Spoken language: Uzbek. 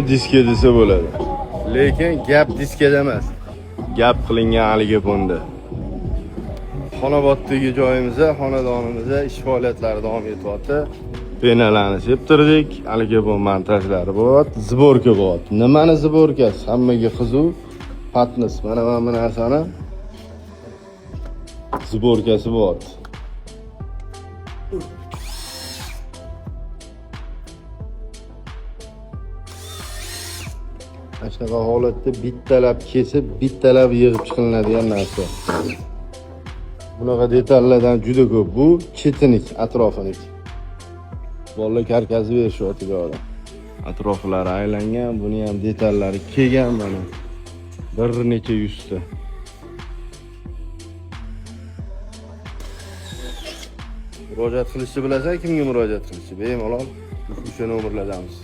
Diska desa bo'ladi. Lekin gap diskada emas. Gap qilingan aligaponda. Xonoboddagi joyimizda, xonadonimizda ish faoliyatlari davom etyapti. Penalarni septirdik, alikepon montajlari bo'lyapti, сборка bo'lyapti. Nimani сборка si? Hammaga qiziq. Patnis. Mana bu narsani сборка si bo'lyapti. Mana shunaqa holatda bittalab kesib, bittalab yig'ib chiqilinadigan narsa. Bunaqa detallardan juda ko'p. Bu chetinik, atrofinik. Bolalar karkasi berishyapti bu yoqda. Atroflari aylangan, buni ham detallari kelgan mana. Bir necha yuzta. Murojaat qilishni bilasan, kimga murojaat qilishni? Bemalol o'sha nomerlardamiz.